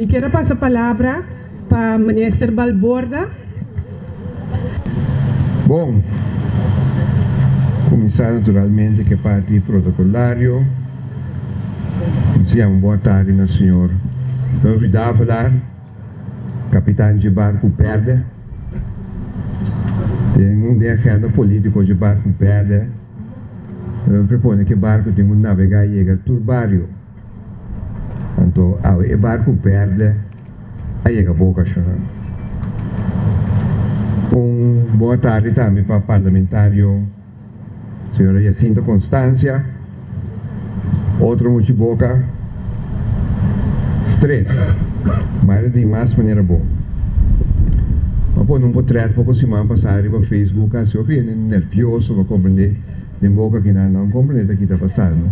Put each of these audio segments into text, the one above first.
Mi kier a pasa palabra pa Minister Balborda. Bon, kuminsá naturalmente ku e parti protokolario. Mi ta yama bon tardi na señor Humphrey Davelaar, kapitan dje barku bèrdè. Den den agenda polítiko dje barku bèrdè, Humphrey pone ku e barku tin ku nabegá yega tur bario. Anto awe e barku bèrdè a yega Boca Shona. Un bon tardi tambe pa parlamentario señora Jacinta Constancia, otro muchi boca stres, mara di mas manera bo. M'a pone un potret poco siman pasa riba Facebook hasi hopi hende nervioso pa comprende den boca kinan nan comprende ta kita pasando.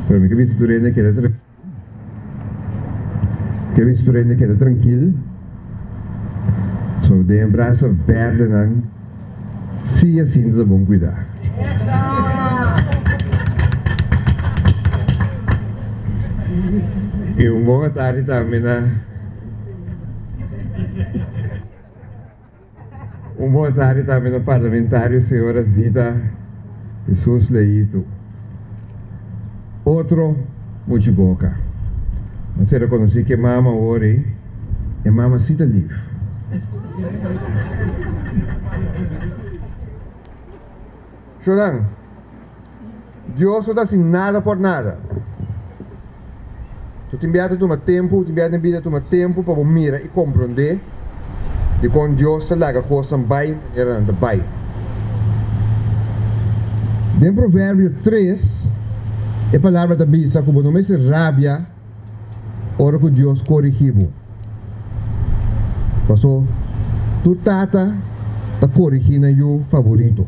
Pero mi ke bisa tur hende keda. Ke mi sprende keda trankil. So den e brasa bèrdenan si asinta ta bon kuidá. I un bon atardi tambe na. Un bon tardi tambe na parlamentario señora Zita Jesus Leito. Otro muchi boca. A ser reconoci cu e mama awor ey, e mama si ta lief. Shonan, Dios no ta haci nada por nada. So tin bia ta tuma tempu, tin bia den bida tuma tempu pa bo mira i komprondé dikon Dios ta laga kosnan bai manera nan ta bai. Den Proverbio tres e palabra ta bisa ku bo no mester rabia ora ku Dios korigí bo. Paso tur tata ta korigí nan yu favorito.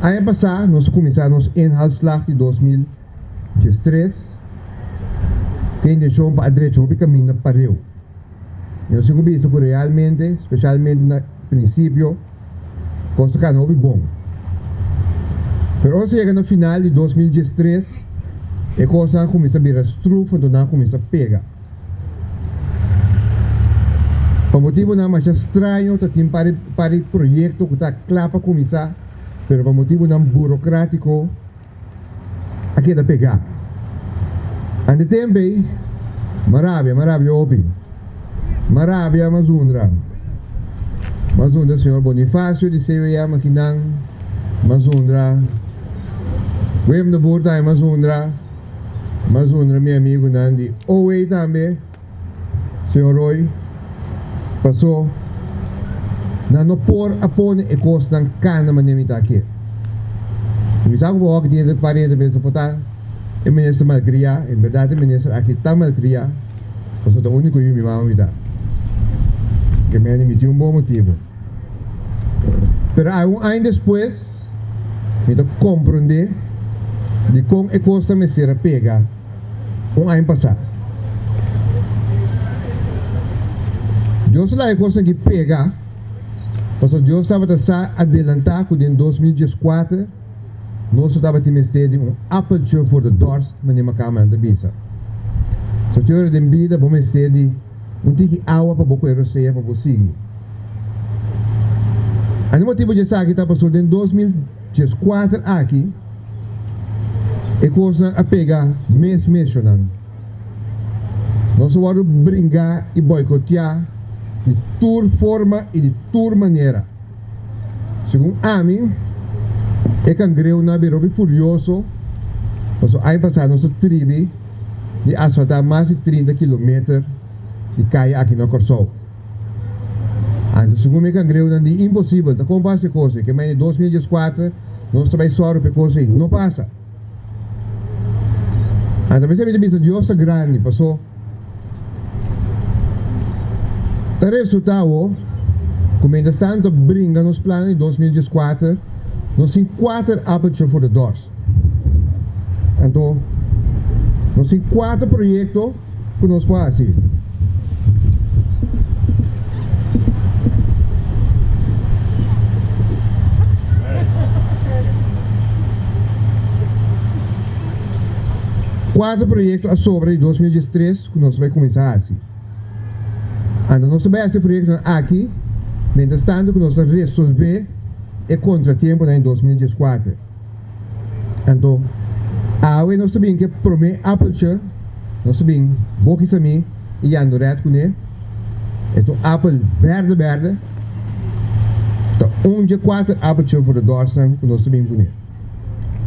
Aña pasá nos a kuminsá nos inhaalslag di 2013 ku e intenshon pa a drecha hopi kaminda pareu. I nos tin ku bisa ku realmente, speshalmente na prinsipio, kos ta kana hopi bon. Pero ora nos a yega na final di 2013, e kosnan a kuminsá bira struf anto nan a kuminsá pega. Pa motibunan masha straño ta tin par par di proyekto ku ta kla pa kuminsá, pero pa motibunan burokratico a keda pegá. Ante tempu ei, m'a rabia, m'a rabia hopi. M'a rabia, m'a zundra. M'a zundra señor Bonifacio di CWM akinan, m'a zundra Wim de Boer tambe m'a zundra. Mas undra mi amigunan di OA tambe, señor Roy, paso nan no por a pone e kosnan kana manera mi ta ke. Mi sa ku bo hopi di pariente pensa por ta e minister malkriá, en bèrdat e minister aki ta malkriá, paso ta úniko yu mi mama mi ta. Ke mende mi tin un bon motibu. Pero algun aña despues mi ta komprondé dikon e kos ta mester a pega un aña pasá. Dios a laga e kosnan aki pega pasobra Dios tabata sa adelantá ku den 2014 nos lo tabatin mester di un appeltje voor de dorst, manera Makamanan ta bisa. So te ora den bida bo mester di Un tiki awa pa bo ku e rosea pa bo sigui. Ane motibu di esaki ta pasobra den 2014 aki e kosnan a pega mes meshonan. Nos a wòrdu bringá i boikoteá di tur forma i di tur manera. Segun ami, e kangreunan a bira hopi furioso pasobra aña pasá nos a tribi di asfaltá mas di 30 kilometer di kaya aki na Kòrsou. Anto segun mi e kangreunan di imposibel, ta kon pasa e kos ei? Ke mei di 2014 nos ta bai sòru pa e kos ei no pasa. Anto mi ta bisa Dios ta grandi paso ta resulta awo ku mientras tanto bringa nos plan di 2014 nos tin kuater appeltje voor de dorst. Anto nos tin kuater proyekto ku nos por hasi. Kuater proyekto a sobra di 2013 ku nos bai kuminsá hasi. Anto nos ta bai hasi e proyektonan aki mientras tanto ku nos ta resolvé e kontratiemponan di 2014. Anto awe nos ta bin ku e promé apeltje, nos ta bin boki samí i yandorèt kuné. E ta un apel bèrdè bèrdè. Ta un dje kuater apeltje for de dòrsnan ku nos ta bin kuné.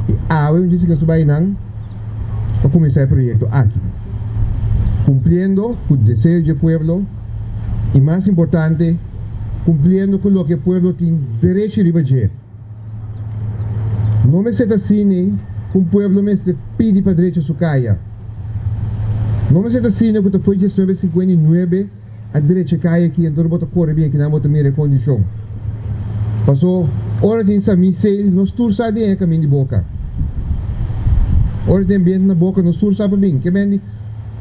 I awe un dje si nos ta bai nan pa kuminsá e proyekto aki. Kumpliendo ku deseo dje pueblo i mas importante kumpliendo ku loke e pueblo tin derecho riba dje. No mester ta asina ku un pueblo mester pidi pa drecha su kaya. No mester ta asina ku ta foi 1959 a drecha kaya aki anto bo ta kore bin akinan bo ta mira e kondishon. Paso ora tin sami sale nos tur sa den e kamin di boka. Ora tin ambiente na boka nos tur sa pa bin. Ke men di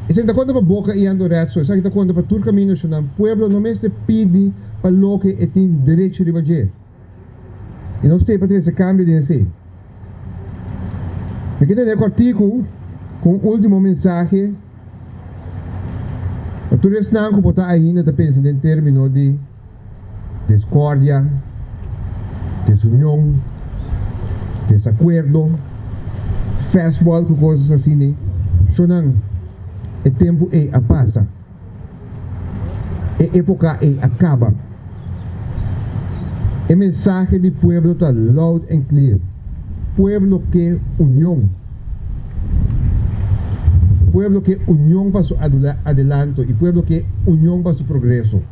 esaki ta konta pa boka i ando rèt so esaki ta konta pa tur kaminda shonnan. Pueblo no mester pidi pa loke e tin derecho riba dje. I nos stay pa trese kambio den esei. Mi ke tene kòrtiku ku un último mensahe pa tur esnan ku por ta ainda ta pensa den término di deskòrdia, desunion, desakuerdo, fastball ku kosas asina. Shonnan, e tempu ei a pasa. E époka ei a kaba. E mensahe di pueblo ta loud and clear, pueblo ke union. Pueblo ke union pa su adelanto i pueblo ke union pa su progreso.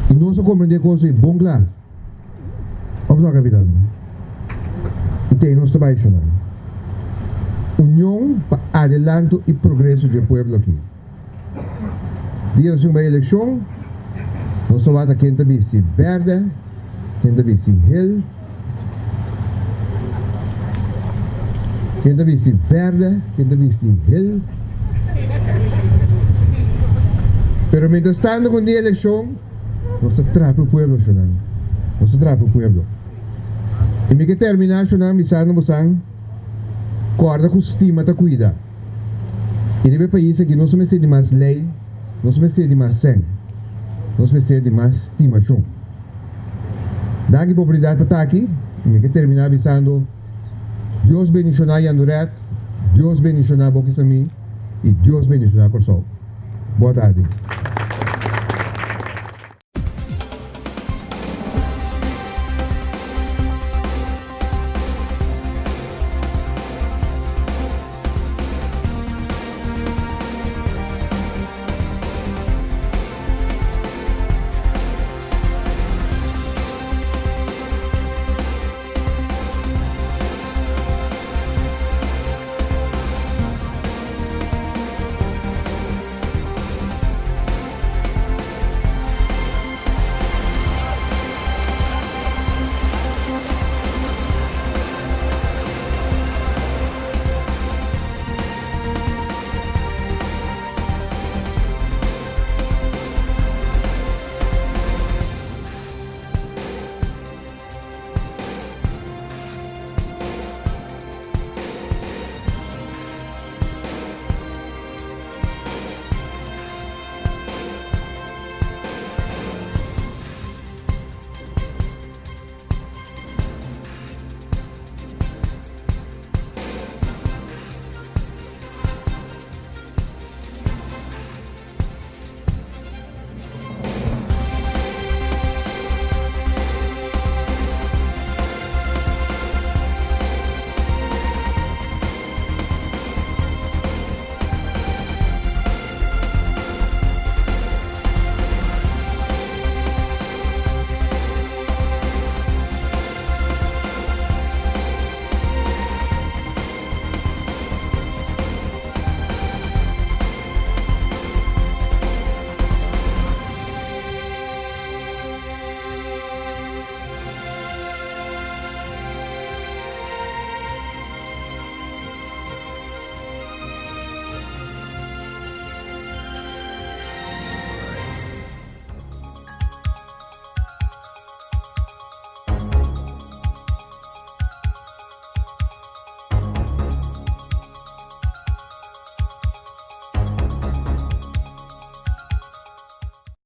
I nos a komprendé kos ei bon kla. Of no, kapitan? I te nos ta bai shona. Union pa adelanto i progreso dje pueblo aki. Dia nos tin bai elekshon, nos ta wak ken ta bisti berde, ken ta bisti hel, ken ta bisti berde, ken ta bisti hel. Pero mientras tanto ku un dia elekshon, Nos ta traha pa e pueblo, shonnan. Nos ta traha pa e pueblo. I mi ke terminá, shonnan, bisando bosan, kòrda ku stima ta kuida. I riba e pais aki nos no mester di mas lei, nos no mester di mas sèn, nos mester di mas stimashon. Danki pa oportunidat pa ta aki. I mi ke terminá bisando, Dios bendishoná Jandoret, Dios bendishoná Boki Samí i Dios bendishoná Kòrsou. Boa tardi.